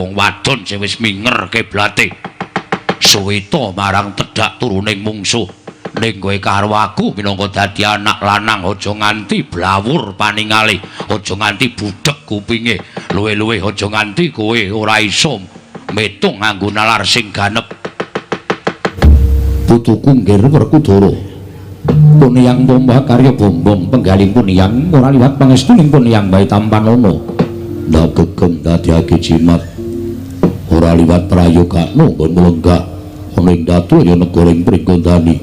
Wong wadon sing wis minger kiblate. Suwita marang tedhak turuning mungsuh. Ning kowe karo aku minangka dadi anak lanang aja nganti blawur paningale, aja nganti budhek kupinge, luwih-luwih aja nganti kowe ora iso metung nganggo nalar sing ganep. Putuku nggir Werkudara. Puniyang Pomba karya bombong penggalih puniyang ora liwat pangestuning puniyang bae tampanana. Ndak gegem dadiake jimat. Ora liwat prayogakno nggon mlenggah ana ing datu ya negara ing Pringgondani.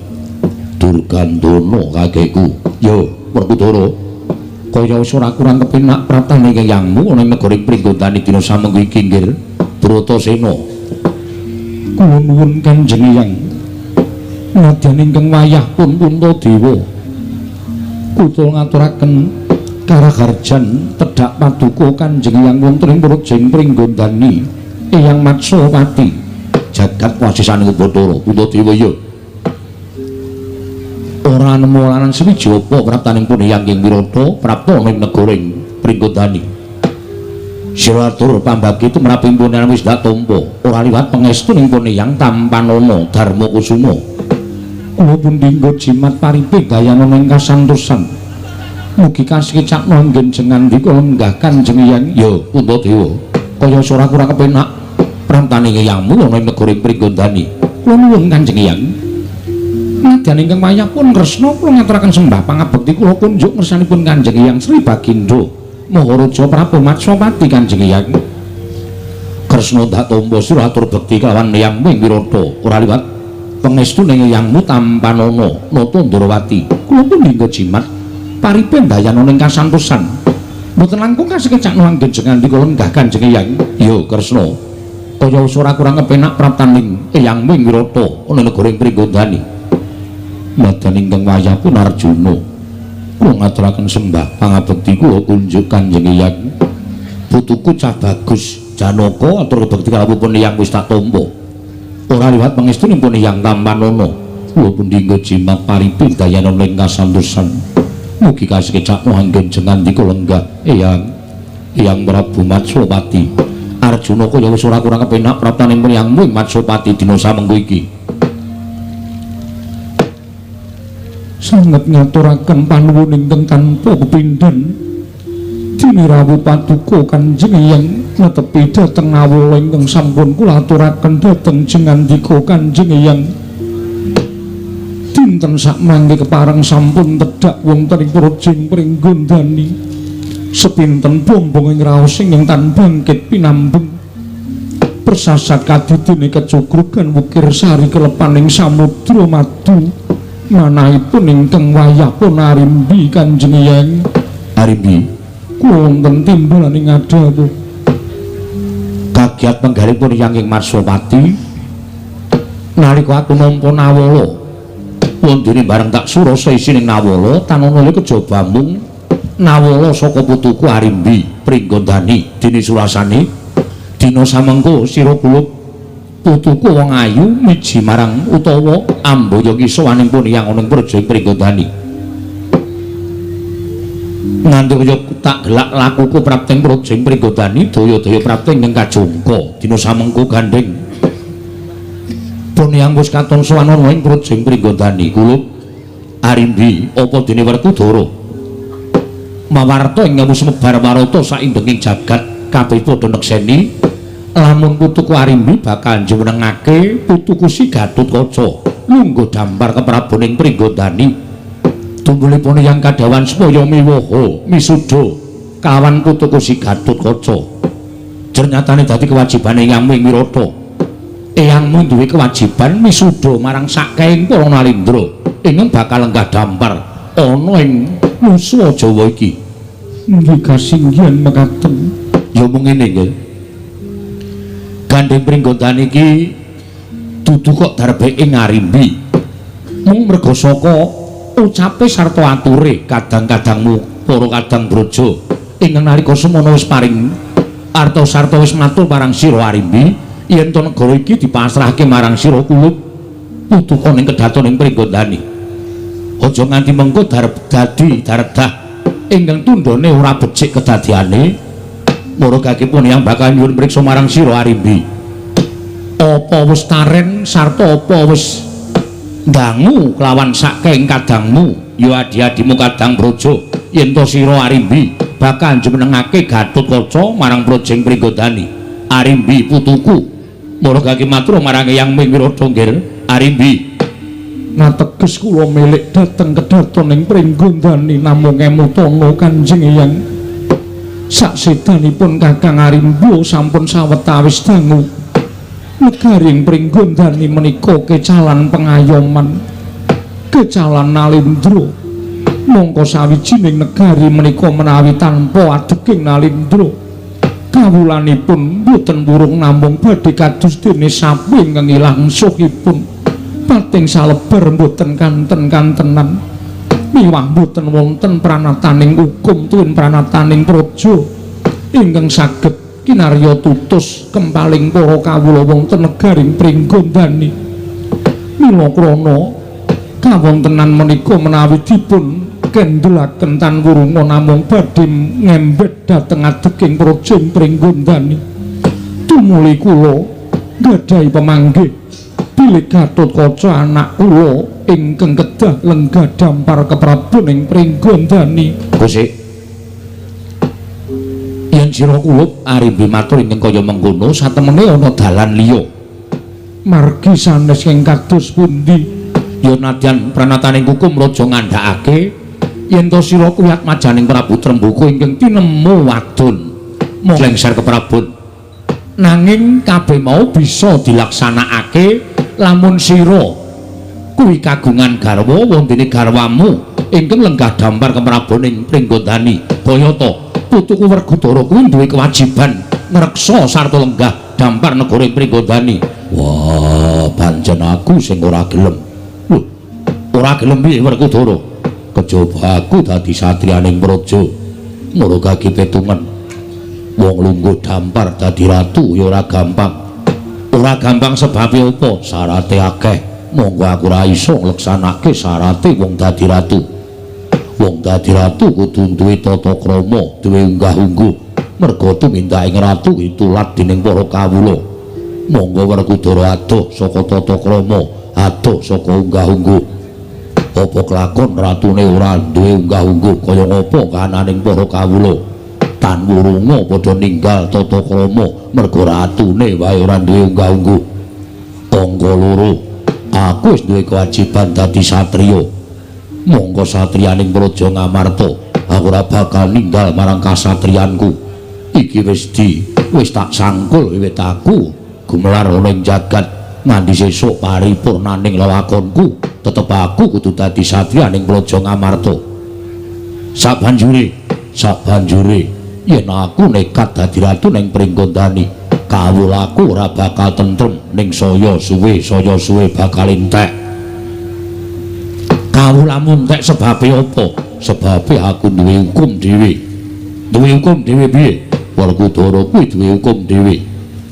Durgandana kakekku. Yo Werkudara. Kaya wis ora kurang kepenak praptane yangmu ana ing negara ing Pringgondani dina samengko iki nggir Bratasena. Kula nuwun Kanjeng Eyang. Nadyan ingkang wayah pun Puntadewa kutha ngaturaken karaharjan tedhak paduka Kanjeng Eyang wonten ing Prajeng Pringgondani Eyang Matsapati jagat wasisaning Bathara Puntadewa. Ya ora nemu lanan sewiji apa praptaning pun Eyang ing Wirata prapta ana ing negara ing Pringgondani. Sira atur pambagi tumraping pun Eyang wis dak tampa ora liwat pangestuning pun Eyang tampanana Darma Kusuma. Kula pun dinggo jimat paripe gayanana ing kasantosan. Mugi kasekecakna anggen jengandika lenggah Kanjeng Eyang. Ya Puntadewa, kaya ora kurang kepenak prantane eyangmu ana ing negara Pringgondani. Kula nuwun Kanjeng Eyang. Nadyan ingkang wayah pun Kresna kula ngaturaken sembah pangabekti kula kunjuk ngersanipun Kanjeng Eyang Sri Bagindo Maharaja Prabu Matsapati Kanjeng Eyang. Kresna ndak tampa sira atur bekti kelawan eyangmu ing Wirata ora liwat pangestuning eyangmu tampanana Nata Ndrawati. Kula pun dinggo jimat paripe ndayanana ing kasantosan. Mboten langkung kasekecakno anggen jengandika lenggah Kanjeng Eyang. Ya Kresna, kaya wis ora kurang kepenak praptaning eyangmu ing Wirata ana negara ing Pringgondani. Nadyan ingkang wayah pun Arjuna kula ngaturaken sembah pangabekti kula kunjuk Kanjeng Eyang. Putuku cah bagus Janaka atur bekti kalawan eyang wis tak tampa. Ora liwat pangestunipun Eyang tampanana. Kula pun dinggo jimat paripe dayanana ing kasantosan. Mugi kasekecakno anggen jengandika lenggah Eyang Eyang Prabu Matsapati. Arjuna kaya wis ora kurang kepenak praptaning eyangmu ing Matsapati dina samengko iki. Sanget ngaturaken panuwun ingkang tanpa pepindhan. Dene rawuh paduka Kanjeng Eyang netepi dhateng nawala ingkang sampun kula aturaken dhateng jengandika Kanjeng Eyang. Dinten sakmangke kepareng sampun tedhak wonten ing Prajeng Pringgondani. Sepinten bombong ing raos ingkang tan bangkit pinambeng. Persasat kadidine kecugrugan wukir sari kelepaning samudra madu. Manahipun ingkang wayah pun arimbi Kanjeng Eyang. Arimbi kula wonten timbulaning ngadhawuh. Kagiat penggalipun Eyang ing Matsapati nalika aku nampa nawala wondene bareng tak surasa isining nawala tanana kejaba mung nawala saka putuku Arimbi Pringgondani. Dene surasane dina samengko sira kula putuku wong ayu miji marang utawa amboya kisawaning pun Eyang ana ing Praja Pringgondani. Nganti kaya tak gelak lakuku prapting Praja Pringgondani daya-daya prapting ing kajungka dina samengko gandheng pun Eyang wis katon sowan ana ing Praja Pringgondani. Kula Arimbi apa dene Werkudara mawarta ing wis mebar warata saindenging jagat kabeh padha nekseni lamun putuku Arimbi bakal njumenengake putuku si Gatotkaca lungguh dampar kepraboning Pringgondani. Tumbulipun Eyang kadhawan supaya miwoha misuda kawan putuku si Gatotkaca. Jernyatane dadi kewajibane eyangmu ing Wirata. Eyangmu duwe kewajiban misuda marang saking para nalindra ingkang bakal lenggah dampar ana ing nusa Jawa iki. Nggih kasinggihan mekaten. Ya mung ngene nggih. Gandeng Pringgondani iki dudu kok darbeke ngarimbi. Mung merga saka ucape sarta ature kadang-kadangmu para kadang braja ingkang nalika semana wis paring arta sarta wis matur marang sira Arimbi yen to negara iki dipasrahke marang sira kulup putuka ning kedaton ing Pringgondani. Aja nganti mengko dadi dardah ingkang tundhone ora becik kedadiane. Murugakipun yang bakal nyuwun priksa marang sira Arimbi. Apa wis taren sarta apa wis dangu kelawan saking kadangmu ya adi-adimu Kadang Praja yen to sira Arimbi bakal jumenengake Gatotkaca marang Projeng Pringgondani. Arimbi putuku, murugake matur marang Eyang Ming Wirata nggir Arimbi. Nateges kula milik dhateng kedaton ing Pringgondani namung emutana Kanjeng Eyang. Saksedanipun Kakang Arimba sampun sawetawis dangu. Negari ing Pringgondani menika kecalan pengayoman, kecalan nalindra. Mongko sawijining negari menika menawi tanpa adeking nalindra, kawulanipun boten wurung namung badhe kados dene sapi ingkang ilang suhipun. Pating salebar boten kanten-kantenan. Miwah boten wonten pranataning hukum tuwin pranataning praja ingkang saged kinarya tutus kempaling para kawula wonten negaring Pringgondani. Mila krana kawontenan menika menawi dipun kendelaken tan wurunga namung badhe ngembet dhateng adeking praja Pringgondani. Tumuli kula nggadahi pemanggih bilih Gatotkaca anak kula ingkang kedah lenggah dampar keprabon ing Pringgondani. Gusti, yen sira kulup Arimbi matur ingkang kaya mengkono satemene ana dalan liya. Margi sanes ing kados pundi? Ya nadyan pranataning hukum raja ngandhakake yen to sira kuwi atmajaning Prabu Tremboko ingkang tinemu wadon lengser keprabon. Nanging kabeh mau bisa dilaksanakake lamun sira kuwi kagungan garwa wondene garwamu ingkang lenggah dampar keprabon ing Pringgondani. Bayata putuku Werkudara kuwi duwe kewajiban ngreksa sarta lenggah dampar negara ing Pringgondani. Wah, pancen aku sing ora gelem. Lho, ora gelem piye Werkudara? Kejaba aku dadi satriyaning praja. Murugake petungen. Wong lungguh dampar dadi ratu ya ora gampang. Ora gampang sebabe apa? Syarate akeh. Monggo aku ora iso ngleksanake syarate wong dadi ratu. Wong dadi ratu kudu duwe tata krama, duwe unggah-ungguh. Merga tumindake ratu ditulat dening para kawula. Monggo Werkudara adoh saka tata krama, adoh saka unggah-ungguh. Apa kelakon ratune ora duwe unggah-ungguh kaya ngapa kananing para kawula? Tan wurunga padha ninggal tata krama merga ratune wae ora duwe unggah-ungguh. Angka loro, aku wis duwe kewajiban dadi satriya. Monggo satriyaning Praja Ngamarta, aku ora bakal ninggal marang kasatriyanku. Iki wis wis tak sangkul wiwit aku gumelar ana ing jagat nganti sesuk paripurnaning lelakonku, tetep aku kudu dadi satriyaning Praja Ngamarta. Sabanjure yen aku nekat dadi ratu ning Pringgondani, kawulaku ora bakal tentrem ning saya suwe bakal entek. Kawulamu entek sebabe apa? Sebabe aku duwe hukum dhewe. Duwe hukum dhewe piye? Werkudara kuwi duwe hukum dhewe.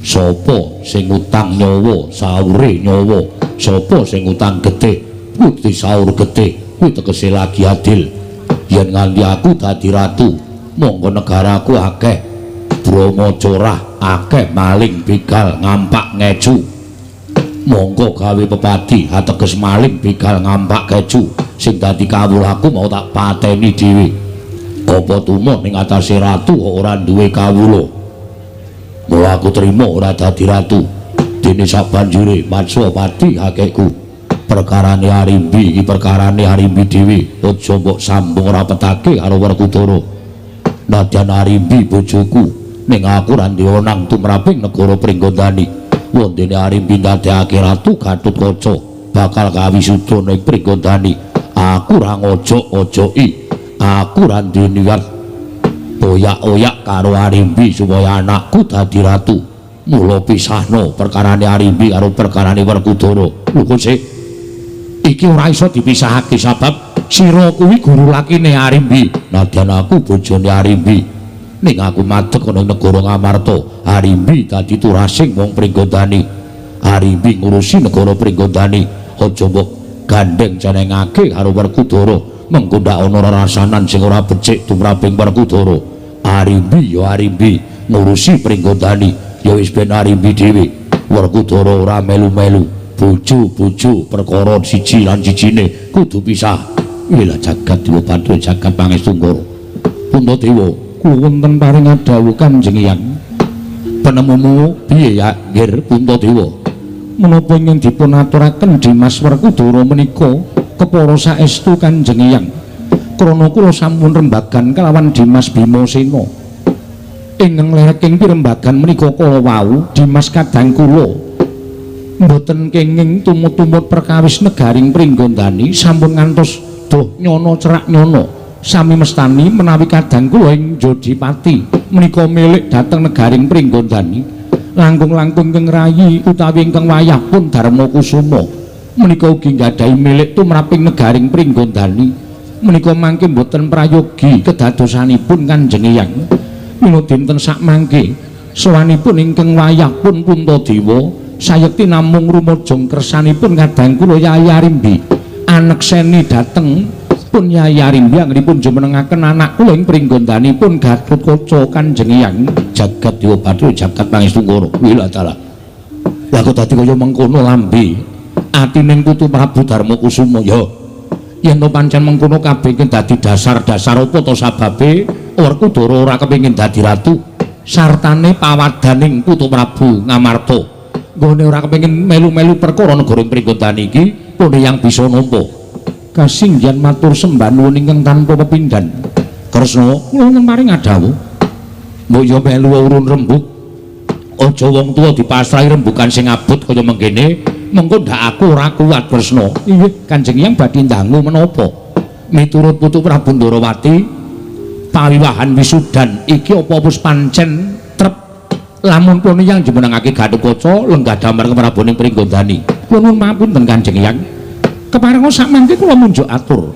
Sapa sing utang nyawa, saure nyawa. Sapa sing utang getih, kuwi disaur getih. Kuwi tegese lagi adil. Yen nganti aku dadi ratu, monggo negaraku akeh brama corah, akeh maling begal ngampak ngecu. Monggo gawe pepadi ateges maling begal ngampak kecu sing dadi kawulaku mau tak pateni dhewe. Apa tumon ning atase ratu ora duwe kawula? Mula aku trima ora dadi ratu. Dene sabanjure Matswapati akehku. Perkarane Arimbi iki perkarane Arimbi dhewe, aja mbok sambung rapetake karo Werkudara. Nadyan Arimbi bojoku, ning aku ora duwe wenang tumraping negara Pringgondani. Wondene Arimbi ndadekake ratu Gatotkaca bakal kawisuda ning Pringgondani. Aku ora ngojok-ojoki, aku ora duwe niat oyak-oyak karo Arimbi supaya anakku dadi ratu. Mula pisahno perkarane Arimbi karo perkarane Werkudara. Lho kok sik iki ora iso dipisahake sebab sira kuwi guru lakine Arimbi. Nadyan aku bojone Arimbi, ning aku madeg ana negara Ngamarta. Arimbi dadi turasing wong Pringgondani. Arimbi ngurusi negara Pringgondani. Aja mbok gandeng cenengake karo Werkudara. Mengko ndak ana rerasanan sing ora becik tumraping Werkudara. Arimbi ya Arimbi, Ngurusi Pringgondani ya wis ben Arimbi dhewe. Werkudara ora melu-melu. Bojo-bojo perkara siji lan sijine kudu pisah. Wila jagat dewa Bathara jagat Pangestu Nggara. Puntadewa, kula wonten paring dawuh Kanjeng Hyang. Penemumu piye ya, Nggir Puntadewa? Menapa ingkang dipun aturaken Dimas Werkudara menika kepara saestu Kanjeng Hyang. Krana kula sampun rembagan kelawan Dimas Bimasena. Ingkang lereking pirembagan menika kala wau Dimas kadang kula mboten kenging tumut-tumut perkawis negaring Pringgondani sampun ngantos doh nyono cerak nyono sami mestani menawi kadang kula ing Jodipati menika milik dhateng negaring Pringgondani langkung-langkung ingkang rayi utawi ingkang wayah pun Darma Kusuma menika ugi nggadahi milik tumraping negaring Pringgondani menika mangke mboten prayogi kedadosanipun Kanjeng Hyang. Mila dinten sakmangke sowanipun ingkang wayah pun Puntadewa sayekti namung rumajang kersanipun kadang kula Yayi Arimbi anekseni dhateng pun Yayi Arimbi anggenipun jumenengaken anak kula ing Pringgondani pun Gatotkaca Kanjeng Hyang. Jagat Dewa Bathara jagat Pangestu Nggara. Wila dalah. Lah kok dadi kaya mengkono lambe atining putu Prabu Darma Kusuma ya. Yen to pancen mengkono kabeh iki dadi dasar-dasar apa to sababe Werkudara ora kepengin dadi ratu sartane pawadaning putu Prabu Ngamarta nggone ora kepengin melu-melu perkara negara Pringgondani iki pun yang bisa nampa. Kasinggihan matur sembah nuwun ingkang tanpa pepindhan. Kresna kula wonten paring dawuh. Mbok yo melu urun rembug. Aja wong tuwa dipasrahi rembugan sing abot kaya mengkene, mengko ndak aku ora kuat Kresna. Inggih, Kanjeng Hyang badhe ndangu menapa? Miturut putu Prabu Ndorowati, pawiwahan wisudan iki apa wis pancen trep lamun pun yang jumenengake Gatotkaca lenggah damar Prabu ning Pringgondani. Kula nuwun pangapunten Kanjeng Hyang. Keparenga sakmangke kula munjuk atur.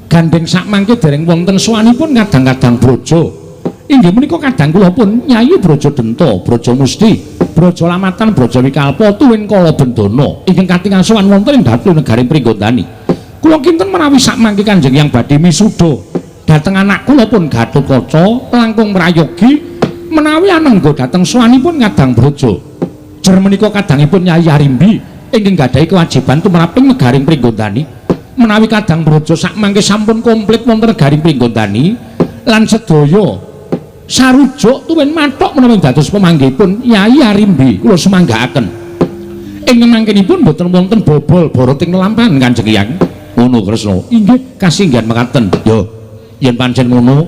Gandeng sakmangke dereng wonten sowanipun kadang-kadang brojo. Inggih menika kadang kula pun Nyai Brojo Denta, Brojo Musti, Brojo Lamatan, Brojo Wikalpa tuwin Kala Bendana ingkang katingal sowan wonten ing dhateng negari Pringgondani. Kula kinten menawi sakmangke Kanjeng Hyang badhe misuda dhateng anak kula pun Gatotkaca langkung prayogi menawi anengga dhateng sowanipun kadang brojo. Jer menika kadangipun Nyai Arimbi ingkang gadhahi kewajiban tumraping negaring Pringgondani. Menawi kadang brojo sakmangke sampun komplit wonten negaring Pringgondani lan sedaya sarujuk tuwin mathok menawi dados pemanggihipun Nyai Arimbi kula sumanggaaken. Ing mangkenipun boten wonten bobol boroting lelampahan Kanjeng Hyang. Ngono Kresna. Inggih, kasinggihan mekaten. Yo, yen pancen ngono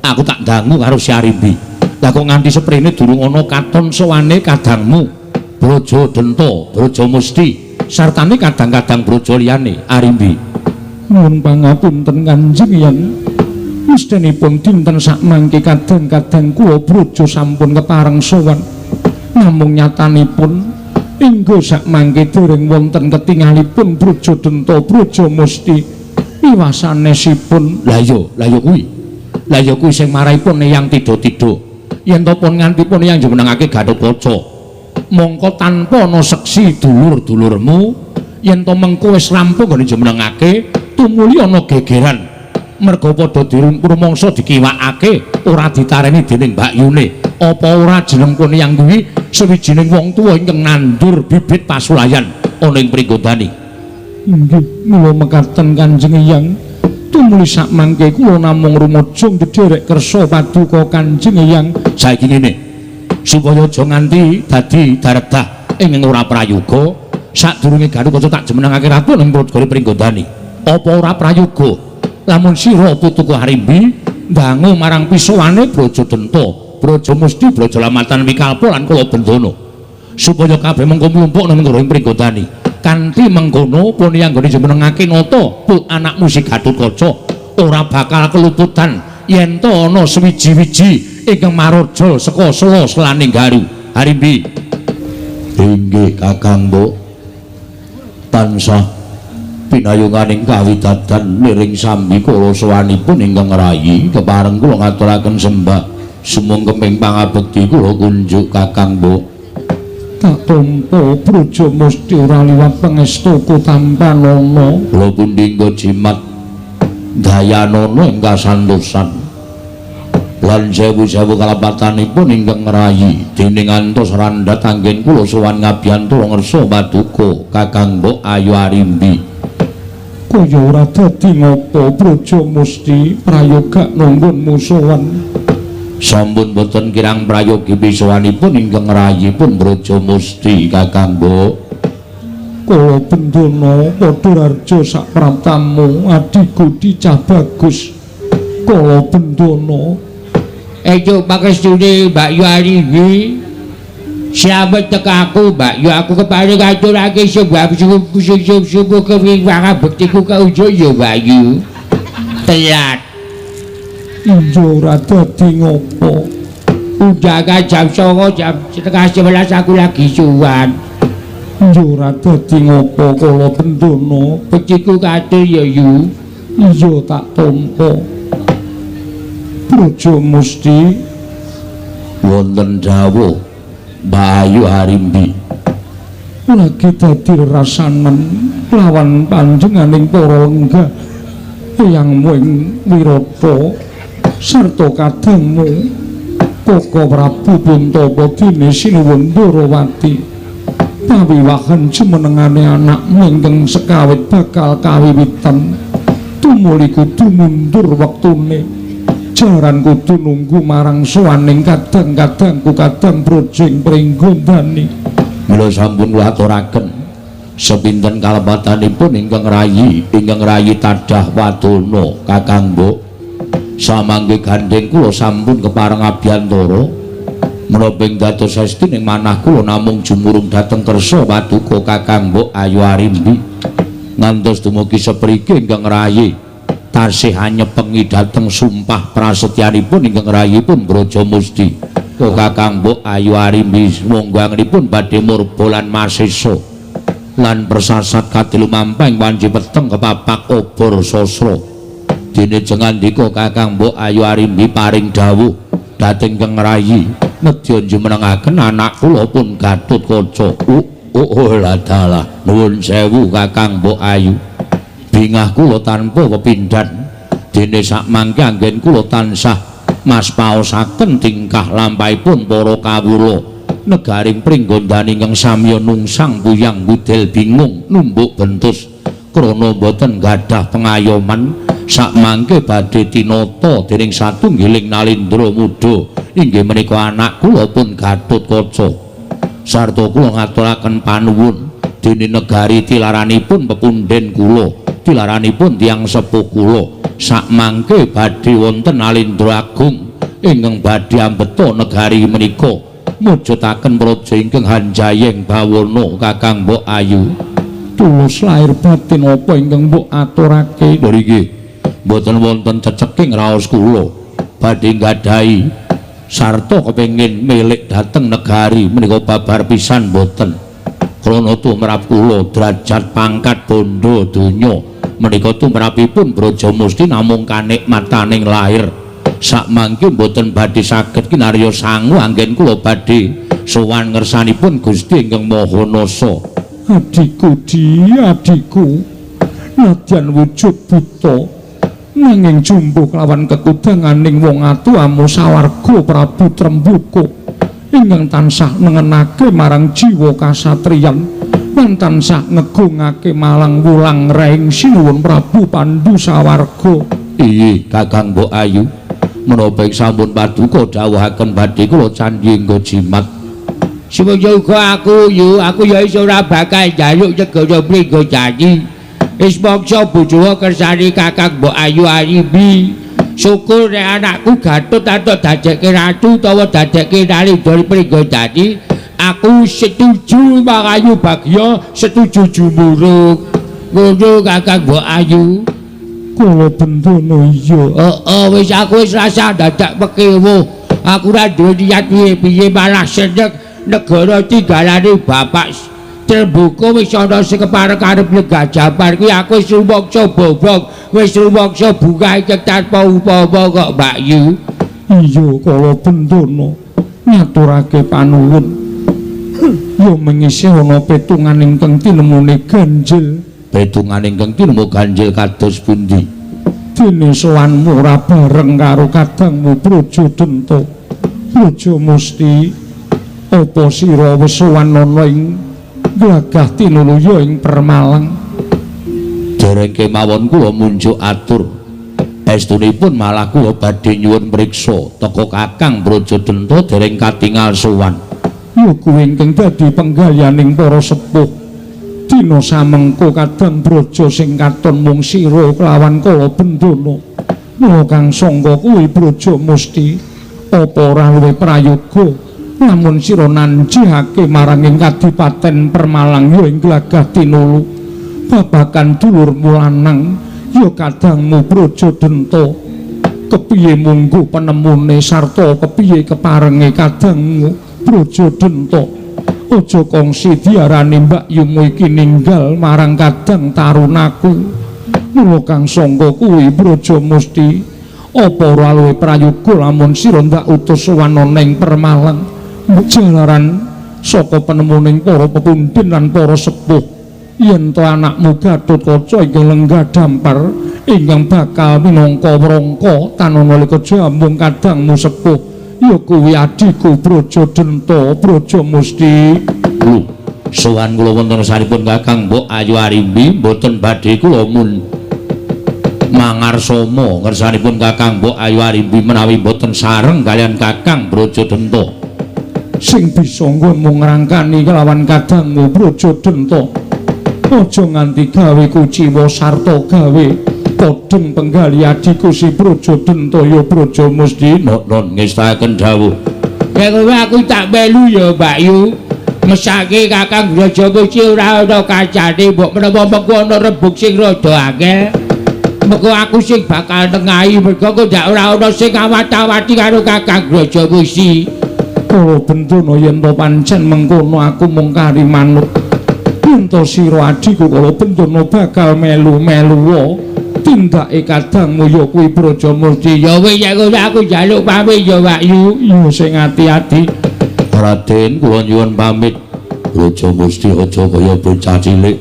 aku tak dangu karo si Arimbi. Lah kok nganti seprene durung ana katon sowane kadangmu Brojo Denta, Brojo Musti sartane kadang-kadang brojo liyane Arimbi. Nuwun pangapunten Kanjeng Hyang. Mestinipun dinten sakmangke kadang-kadang kula brojo sampun kepareng sowan. Namung nyatanipun inggo sakmangke dereng wonten ketingalipun Brojo Denta, Brojo Musti wiwasanesipun. Lah iya, lah iya kuwi. Lah iya kuwi sing maraipun Eyang Tidha-tidha. Yen to pun nganti pun Eyang jumenengake Gatotkaca, mongko tanpa ana seksi dulur-dulurmu, yen to mengko wis rampung nggone jumenengake, tumuli ana gegeran. Merga padha dirumangsa dikiwakake ora ditareni dening mbakyune. Apa ora jeneng pun Eyang kuwi sawijining wong tuwa ingkang nandur bibit pasulayan ana ing Pringgondani. Inggih, mula mekaten Kanjeng Hyang. Tumuli sakmangke kula namung rumajang ndherek kersa paduka Kanjeng Hyang. Saiki ngene, supaya aja nganti dadi daredah ing ora prayoga, sadurunge Gatotkaca tak jumenengake ratu ning negara Pringgondani. Apa ora prayoga lamun sira putuku Arimbi ndangu marang pisowane Brojo Denta, Brojo Musti, Brojo Lamatan Wikalpa lan Kala Bendana, supaya kabeh mengko mlumpuk nang negara Pringgondani. Kanthi mengkono pun yang nggone jumenengake nata put anakmu si Gatotkaca ora bakal keluputan yen to ana sewiji-wiji ingkang maroja saka sela-selaning garu. Arimbi. Inggih Kakang Mbok, tansah pinayunganing kawidadan niring sambi kula sowanipun ingkang rayi kepareng kula ngaturaken sembah sumungkeming pangabekti kula kunjuk Kakang Mbok. Tak tampa Brojo Musti ora liwat pangestuku tampanana. Kula pundi nggo jimat dayanana ing kasantosan. Lan sewu-sewu kalepatanipun ingkang ngrayi dening ngantos randhat anggen kula sowan ngabiyantara ngersa paduka Kakang Mbok Ayu Arimbi. Kaya ora dadi ngopo Braja Musti prayoga nanggonmu sowan. Sampun boten kirang prayogi pisowanipun ingkang ngrayipun Braja Musti Kakang Mbok. Kala bendana padha rarja sak praptamu adhiku dicah bagus. Kala bendana ejo pakestune Mbak Yu Arimbi. Slamet tekaku Mbak Yu, aku keparing ngaturake sebab subuh kewiwangan bektiku kaujuk ya Mbak Yu. Telat. Iya ora dadi ngopo. Undangan jam 09.00 jam 10.30 aku lagi suwan. Iya ora dadi ngopo kala bendana. Bektiku katur ya Yu. Iya tak tampa. Braja Musti wonten dawuh Mbak Ayu Arimbi. Lagi dadi rasanen lawan panjenenganing para lenggah eyangmu ing Wirata sarta kadangmu Koko Prabu Buntapa dene Sinuwun Ndorowati. Pawiwahan jumenengane anakmu ingkang sekawit bakal kawiwitan tumuli kudu mundur wektune. Jaran kudu nunggu marang sowaning kadang-kadangku kadang brojing pringgondani. Mila sampun kula aturaken sepinten kalepatanipun ingkang rayi tadah wadana Kakang Mbok. Samangke gandheng kula sampun kepareng abiyantara menapa ing dados esti ning manah kula namung jumurung dhateng kersa paduka Kakang Mbok Ayu Arimbi. Ngantos dumugi sepriki ingkang rayi tasih anyepengi dhateng sumpah prasetyanipun ingkang rayipun Braja Musti. Kakang Mbok Ayu Arimbi monggo anggenipun badhe murba lan masesa lan persasat kadilumampah ing wanci peteng kepapak obor sasra. Dene jengandika Kakang Mbok Ayu Arimbi paring dawuh dhateng ingkang rayi nedya jumenengaken anak kula pun Gatotkaca. Oh ladalah nuwun sewu Kakang Mbok Ayu. Bingah kula tanpa pepindhan dene sakmangke anggen kula tansah maspaosaken tingkah lampahipun para kawula negaring pringgondani ingkang samya nungsang puyang budel bingung numbuk bentus krana boten gadah pengayoman sakmangke badhe tinata dening satunggiling nalindra muda inggih menika anak kula pun Gatotkaca. Sarta kula ngaturaken panuwun dene negari tilaranipun pepundhen kula tilaranipun tiyang sepuh kula sakmangke badhe wonten Nalindra Agung ingkang badhe ambeta negari menika mujudaken praja ingkang hanjayeng bawana Kakang Mbok Ayu. Tulus lahir batin apa ingkang mbok aturake? Mriki mboten wonten ceceking raos kula badhe nggadahi sarta kepengin milik dhateng negari menika babar pisan mboten. Krana tumrap kula derajat pangkat bondo donya menika tumrapipun Braja Musti namung kanikmataning lahir. Sakmangke mboten badhe saged kinarya sangu anggen kula badhe sowan ngersanipun Gusti ingkang Maha Nasa. Adhiku di adhiku nadyan wujud buta nanging jumbuh kelawan kekudanganing wong atuamu sawarga Prabu Trembuka ingkang tansah nengenake marang jiwa kasatriyan lan tansah ngegungake malang wulang reing Sinuwun Prabu Pandu sawarga. Iya Kakang Mbok Ayu, menapa sampun paduka dawuhaken badhe kula candhi nggo jimat. Semoga uga aku yu, aku ya iso ora bakal njaluk negara Pringgondani. Wis mangsa bojowa kersane Kakang Mbok Ayu Arimbi. Syukur nek anakku Gatut antuk dadekke ratu utawa dadekke nalindra Pringgondani, aku setuju Mangayu Bagya, setuju jumurung. Ngono Kakang Mbok Ayu. Kala bendana iya. Heeh, wis aku wis rasa dadak pekewuh. Aku ora duwe niat piye-piye malah seneng negara tinggalane bapak Trembuka wis ana sing kepareng arep nyegah Japar kuwi aku wis rumangsa bobong, wis rumangsa bungah iki tanpa upama kok Mbak Yu. Iya kala bendana ngaturake panuwun. Ya mengisih ana petungan ingkang tinemune ganjil. Petungan ingkang tinemu ganjil kados pundi? Dene sowanmu ora bareng karo kadangmu Braja Denta. Braja Musti, apa sira wis sowan ana ing Glagah Tinuluya ing Permalang? Dereng kemawon kula munjuk atur. Estunipun malah kula badhe nyuwun mriksa teka Kakang Braja Denta dereng katingal sowan. Ya kuwi ingkang dadi penggayaning para sepuh. Dina samengko kadang Braja sing katon mung sira kelawan Kala Bendana. Mula kang sangka kuwi Braja Musti, apa ora luwih prayoga lamun sira nanjihake marang ing Kadipaten Permalang ya ing Glagah Tinulu babagan dulurmu lanang ya kadangmu Braja Denta. Kepiye mungguh penemune sarta kepiye keparenge kadangmu Braja Denta? Aja kongsi diarani mbakyumu iki ninggal marang kadang tarunaku. Mula kang sangka kuwi Braja Musti, apa ora luwih prayoga lamun sira ndak utus sowan ana ing Permalang jalaran saka penemuning para pepundhen lan para sepuh yen to anakmu Gatotkaca ingkang lenggah dampar ingkang bakal minangka wrangka tanana leka jambung kadangmu sepuh ya kuwi adhiku Braja Denta. Braja Musti, lho sowan kula wonten saripun Kakang Mbok Ayu Arimbi mboten badhe kula mun mangarsama ngersanipun Kakang Mbok Ayu Arimbi menawi mboten sareng kalian Kakang Braja Denta. Sing bisa nggonmu ngrangkani kelawan kadangmu Braja Denta. Aja nganti gawe kuciwa sarta gawe podheng penggali adhiku si Braja Denta ya Braja Musti. Non ngestaken dawuh. Nek kowe aku tak melu ya Mbak Yu. Mesake Kakang Braja Musti ora ana kancane, mbok menawa mengko ana rembug sing rada angel. Mengko aku sing bakal nengahi mergo kok ndak ora ana sing awat-awati karo Kakang Braja Musti. Kala Bendana yen to pancen mengkono aku mung kari manut. Yen to sira adhiku Kala Bendana bakal melu-meluwa tindake kadangmu ya kuwi Braja Musti. Ya wis nek ngono aku njaluk pamit ya Mbak Yu. Ya sing ati-ati. Raden kula nyuwun pamit. Braja Musti aja kaya bocah cilik.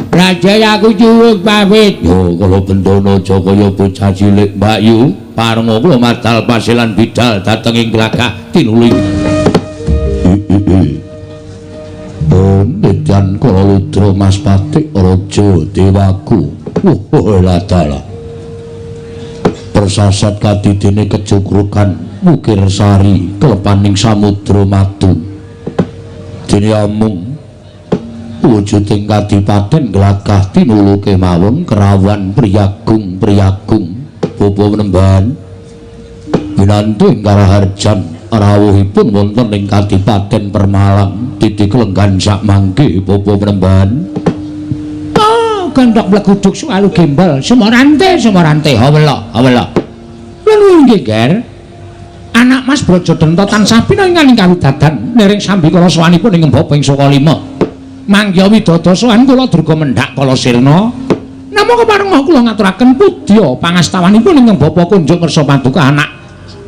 Raden aku nyuwun pamit. Ya Kala Bendana aja kaya bocah cilik Mbak Yu. Parenga kula madal pasilan bidal dhateng ing Glagah Tinuli. Om Kala Ludra Mas Patik Raja Dewaku. Wah ladala. Persasat kadidene kejogrukan Wukir Sari klepaning samudra madu. Dene amung wujuding kadipaten Glagah Tinulu kemawon kerawan priyagung-priyagung bapa penembahan winantu ing Karaharjan rawuhipun wonten ing Kadipaten Permalang titik lenggan sak mangke bapa penembahan. Oh, gendhok mleguduk suwalu gembel semorante semorante hawela hawela. Nuwun nggih, Ger. Anak Mas Braja Denta tansah pinangan ing kawidadan niring sambikala sowanipun ing Bapa ing Saka Lima. Mangya widada sowan kula durga mendhak kala sirna. Namung kepareng kula ngaturaken pudya pangastawanipun ingkang Bapa kunjuk kersa paduka anak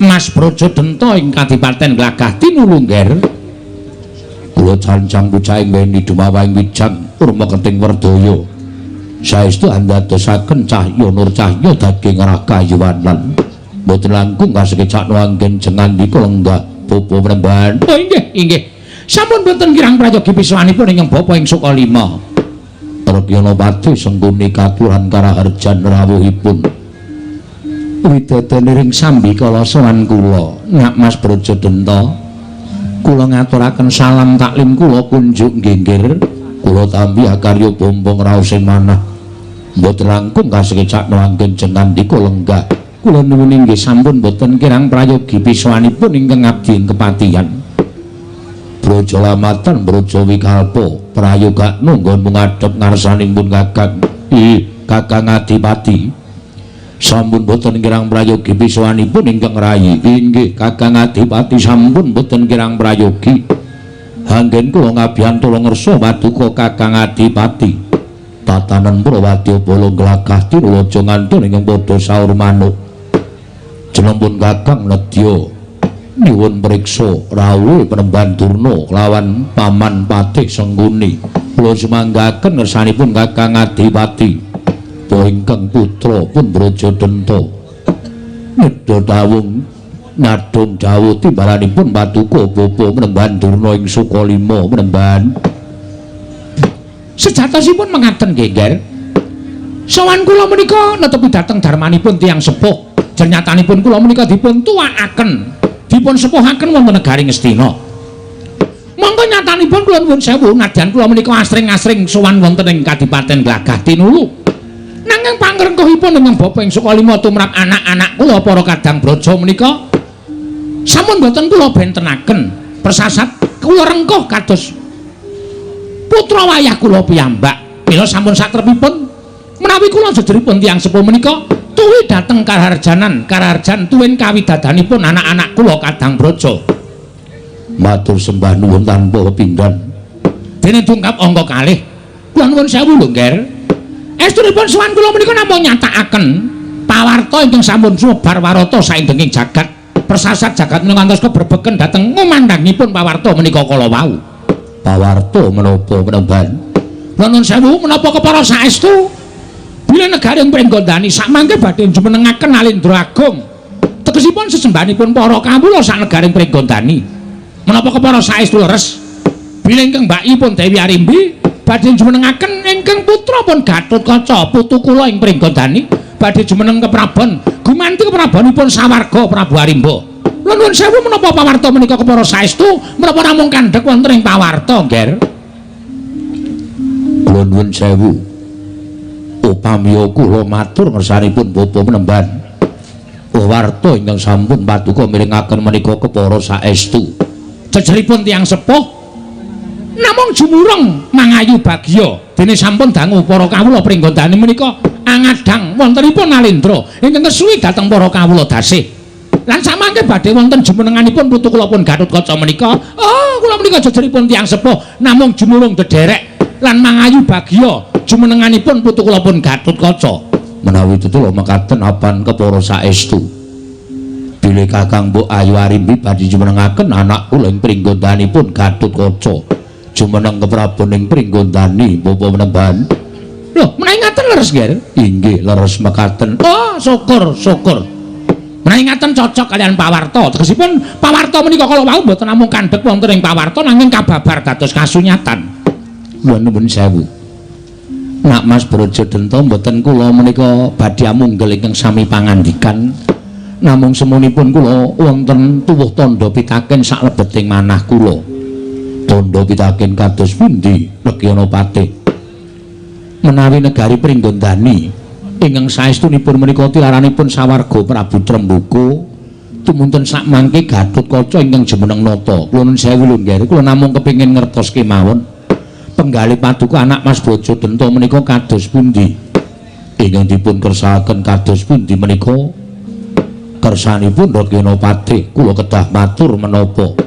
Mas Braja Denta ing Kadipaten Glagah Tinulu, Nger. Kula cancang bocah ing dumawahing wijang urma keting werdaya. Saestu andadosaken cahya nur cahya daging rakayuwanan. Mboten langkung kasekecakno anggen jengandika lenggah bapa penembahan. Oh inggih, inggih. Sampun boten kirang prayogi pisowanipun ingkang Bapa ing Suka Lima. Rekyana Pati Sengkuni katuran Karaharjan rawuhipun. Widada niring sambikala sowan kula, Nak Mas Braja Denta. Kula ngaturaken salam taklim kula kunjuk nggih. Kula tampi akarya bombong raos sing manah. Mboten langkung kasekecakno anggen jengandika lenggah. Kula nuwun inggih sampun boten kirang prayogi pisowanipun ingkang abdi ing kepatihan. Braja Lamatan Braja Wikalpa prayogakno nggonmu ngadhep ngarsanipun Kakang. Ih, Kakang Adipati. Sampun boten kirang prayogi pisowanipun ingkang rayi. Inggih, Kakang Adipati sampun boten kirang prayogi. Anggen kula ngabiyantara ngersa paduka Kakang Adipati. Tatanan Prawatya Bala Glagah Tinulaja ngantun ingkang padha saur manuk. Jenengipun Kakang nedya nyuwun priksa rawuh Penemban Durna kelawan Paman Patih Sengkuni. Kula sumanggaken ngersanipun Kakang Adipati. Bapa ingkang putra pun Brajadenta. Nedha dawung nyadong dawuh timbalanipun paduka Bapa Menemban Durna ing Sukalima Menemban. Sejatosipun mengaten nggih, Nger. Sowan kula menika netepi dhateng darmanipun tiyang sepuh. Jernyatanipun kula menika dipun tuwakaken, dipun sepuhaken wonten negari Ngastina. Monggo nyatanipun kula nuwun sewu nadyan kula menika asring-asring sowan wonten ing Kadipaten Glagah Tinulu. Nanging pangrengkuhipun ingkang Bapa ing Sukalima tumrap anak-anak kula para kadang braja menika sampun boten kula bentenaken. Persasat kula rengkuh kados putra wayah kula piyambak. Mila sampun satrepipun menawi kula jejeripun tiyang sepuh menika tuwi dhateng karaharjanan, karaharjan tuwin kawidadanipun anak-anak kula kadang braja. Matur sembah nuwun tanpa pepindhan. Dene dungkap angka kalih. Kula nuwun sewu lho, Nger. Estunipun sowan kula menika namung nyatakaken pawarta ingkang sampun sumebar warata saindenging jagat. Persasat jagat menika ngantos kebrebegen dhateng ngumandhangipun pawarta menika kala wau. Pawarta menapa Menemban? Kula nuwun sewu menapa kepara saestu bilih negari Pringgondani sakmangke badhe jumenengaken Alendra Agung. Tegesipun sesembahanipun para kawula sak negari Pringgondani. Menapa kepara saestu leres bilih ingkang mbakipun Dewi Arimbi badhe jumenengaken ingkang putra pun Gatotkaca putu kula ing Pringgondani badhe jumeneng keprabon gumanti keprabonipun sawarga Prabu Arimba. Kula nuwun sewu menapa pawarta menika kepara saestu menapa namung kandhek wonten ing pawarta, Nger? Kula nuwun sewu. Upamiya kula matur ngersanipun Bapa Menemban. Warta ingkang sampun paduka mirengaken menika kepara saestu. Jejeripun tiyang sepuh namung jumurung mangayu bagya dene sampun dangu para kawula Pringgondani menika angadang wontenipun Alendra ingkang kesuwi dhateng para kawula dasih. Lan samangke badhe wonten jumenenganipun putu kula pun Gatotkaca menika. Oh, kula menika jejeripun tiyang sepuh namung jumurung dederek lan mangayu bagya jumenenganipun putu kula pun Gatotkaca. Menawi tetula mekaten apan kepara saestu. Bilih Kakang Mbok Ayu Arimbi badhe jumenengaken anak kula ing Pringgondanipun Gatotkaca. Jumeneng keprabon ing Pringgondani Bapa Menemban. Lho, menawi ngaten leres, Nger? Inggih, leres mekaten. Oh, syukur, syukur. Menawi ngaten cocok kalian pawarta. Tegesipun pawarta menika kala wau mboten namung kandhek wonten ing pawarta nanging kababar dados kasunyatan. Kula nuwun sewu. Nak Mas Brajadenta mboten kula menika badhe amunggel ingkang sami pangandikan. Namung semunipun kula wonten tuwuh tandha pitaken saklebeting manah kula. Tandha pitaken kados pundi, Lekyana Patih? Menawi negari Pringgondani ingkang saestunipun menika tilaranipun sawarga Prabu Tremboko tumunten sakmangke Gatotkaca ingkang jumeneng nata. Kula nuwun sewu lho, Nger, kula namung kepengin ngertos kemawon penggalih paduka anak Mas Brajadenta menika kados pundi? Ingkang dipun kersakaken kados pundi menika? Kersanipun Rekyana Patih kula kedah matur menapa?